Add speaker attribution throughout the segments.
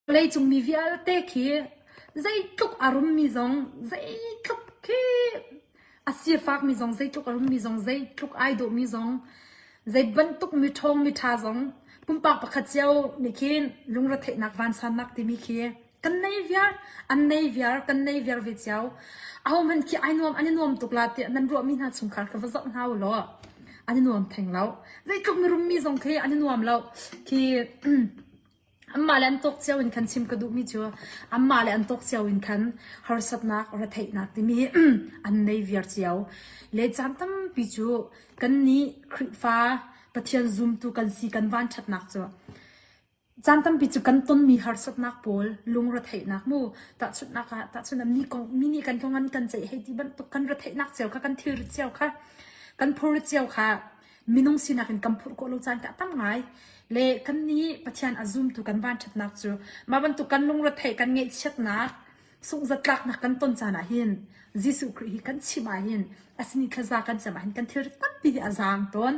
Speaker 1: Vawleicung mi vialte khi zeitluk a rummi zong, zeitluk khi a sifakmi zong, zeitluk a rummi zong, zeitluk ai dawhmi zong, zei bantuk mi ṭhawng mi ṭha zong, pumpak pakhat cio nih khin lungretheihnak vansannak timi khi kan nei viar, an nei viar, kan nei viar ve cio. Ahohmanh khi ai nuam, an i nuam tuk la tiah nan ruahmi hna chungkhar kha va zoh hna u law an i nuam theng lo. Zeitluk mirummi zong khi an i nuam lo. Khi Anmah le an tawk cio in khan chim ka duhmi cu anmah le an tawk cio in khan harsatnak, retheihnak timi an nei viar cio. Le caan tampi cu kannih Khrihfa Pathian zumtu kan si kan vanṭhatnak cu caan tampi cu kan tonmi harsatnak pawl lungretheihnak mu tahchunhnak ah tahchunhnak mi kong mi nih kan kong an kan ceih hei ti bantuk kan retheihnak cio kha kan thilrit cio kha kan phurrit cio kha minung sinak in kan phurh khawh lo caan ka tam ngai le kan nih Pathian a zumtu kan vanṭhatnak cu mah bantuk kan lungretheih kan ngaihchiatnak sunghzatlaknak kan ton caan ah hin Jesuh Khrih hi kan chim ah hin a sin i thlaza kan cam ah hin kan thil tampi hi a zaang tawn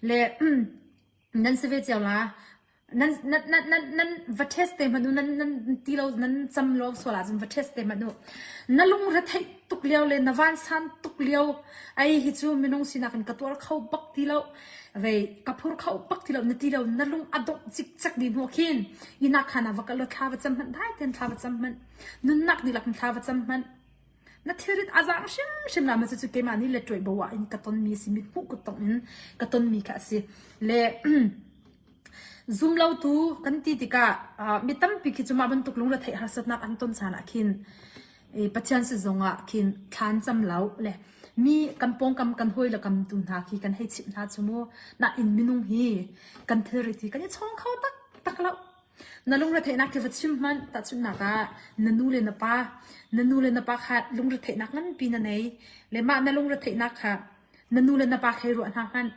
Speaker 1: le nan si ve cio la Nan nan nan nan nan va test te hmanh u nan nan ti lo nan cam lo sual ahcun va test te hmanh u. Na lungre theih tuk lio le na vansan tuk lio ai hi cu minung sinak in ka tuar kho bak ti lo vei ka phur kho bak ti lo na ti lo na lung a dongh cikcek dih hnu khin inak khan ah va kal law thla va cam hmanh dai tein thla va cam hmanh nunnak dihlak in thla va cam hmanh na thilrit a zaang hrimhrim la ma cucu keimah nih le ṭuai bo ah in ka tonmi a si mit hmuh kut tong in ka tonmi kha a si le Zumlotu kan ti tikah mi tampi khi cu mah bantuk lungretheih harsatnak an ton caan ah khin Pathian si zongah khin thla an cam lo le mi kan pawngkam kan hawi le kam tu hna khi kan hei chimh hna cu mu nain minung hi kan thilrit hi kan i chawng kho taktak lo. Na lungretheihnak khi va chim hmanh tahchunhnak ah na nu le na pa na nu le na pa kha lungretheihnak nganpi na nei le mah na lungretheihnak kha Na nu le na pa kha i ruah hna hmanh.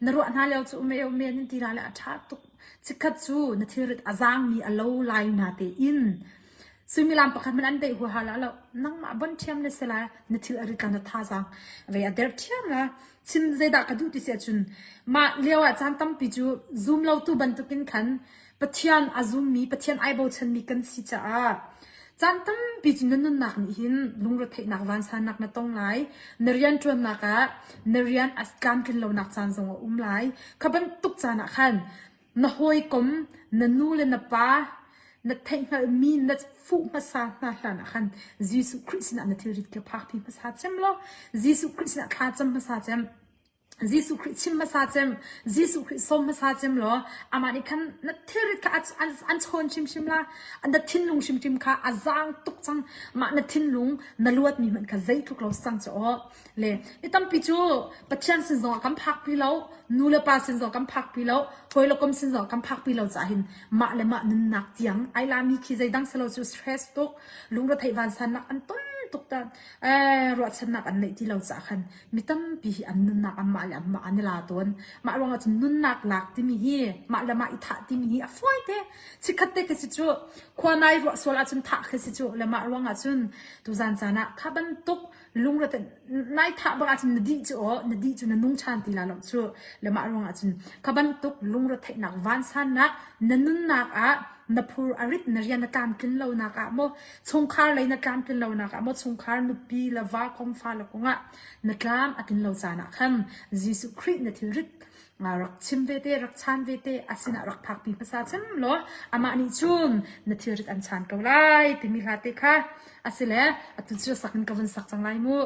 Speaker 1: Na ruah hna lio cu um e um e nan ti la le a ṭha tuk. Chikkhat cu na thilrit a zaangmi a lo lai na tein suimilam pakhat hmanh an deih huaha la lo. Nangmah bon ṭhiam na si lai. Na thil a rit la na thazaang vei a der ṭhiam la. Chim zeidah ka duh ti si ahcun mah lio ah caan tampi cu zum lotu bantukin khan Pathian a zummi, Pathian ai bochanmi kan si caah caan tampi cu na nunnak nih hin lungretheihnak vansannak na tong lai. Na rianṭuannak ah na rian a tlamtlin lonak caan zong a um lai. Kha bantuk caan ah khan na hawikom, na nu le na pa, na theihhngalhmi na fuh hmasa hna hlan ah khan Jesuh Khrih sinah na thilrit khi phakpi hmasa cem law Jesuh Khrih sinah thla cam hmasa cem. Jesuh Khrih chim hmasa cem, Jesuh Khrih sawm hmasa cem law amah nih khan na thilrit kha an chawn hrimhrim la, na thinlung hrimhrim kha a zaang tuk cang. Mah na thinlung na luatmi hmanh kha zeitluk lo sang cu aw. Le mi tampi cu Pathian sin zongah kan phakpi lo, nu le pa sin zong kan phakpi lo, hawi le kom sin zong kan phakpi lo caah hin mah le mah nunnak tiang ai lami khi zeidang silo cu stress tuk, lungretheih vansannak an ton tuk ta, eh ruahchannak an neih ti lo caah khan mi tampi hi an nunnak anmah le anmah an i la tawn. Mah ruangah cun nunnak lak timi hi mah le mah i thah timi hi a fawi te. Chikkhat te khi si cu khua nai ruah sual ahcun thah khi si cu le mah ruangah cun tuzan caan ah kha bantuk lungre nai thah bak ahcun na dih cu aw na dih cu na nung ṭhan ti la lo cu le mah ruangah cun kha bantuk lungretheihnak vansannak na nunnak ah na phur a rit na rian na tlamtlin lonak ah maw chungkhar lei na tlamtlin lonak ah maw chungkhar nupi le va kong fa le kong ah na tlam a tlin lo caan ah khan Jesuh Khrih na thilrit rak chim ve te rak chan ve te a sinah rak phakpi hmasa cem law amah nih cun na thilrit an chan ko lai timi hla te kha asile atu cu sak in ka vun sak cang lai mu.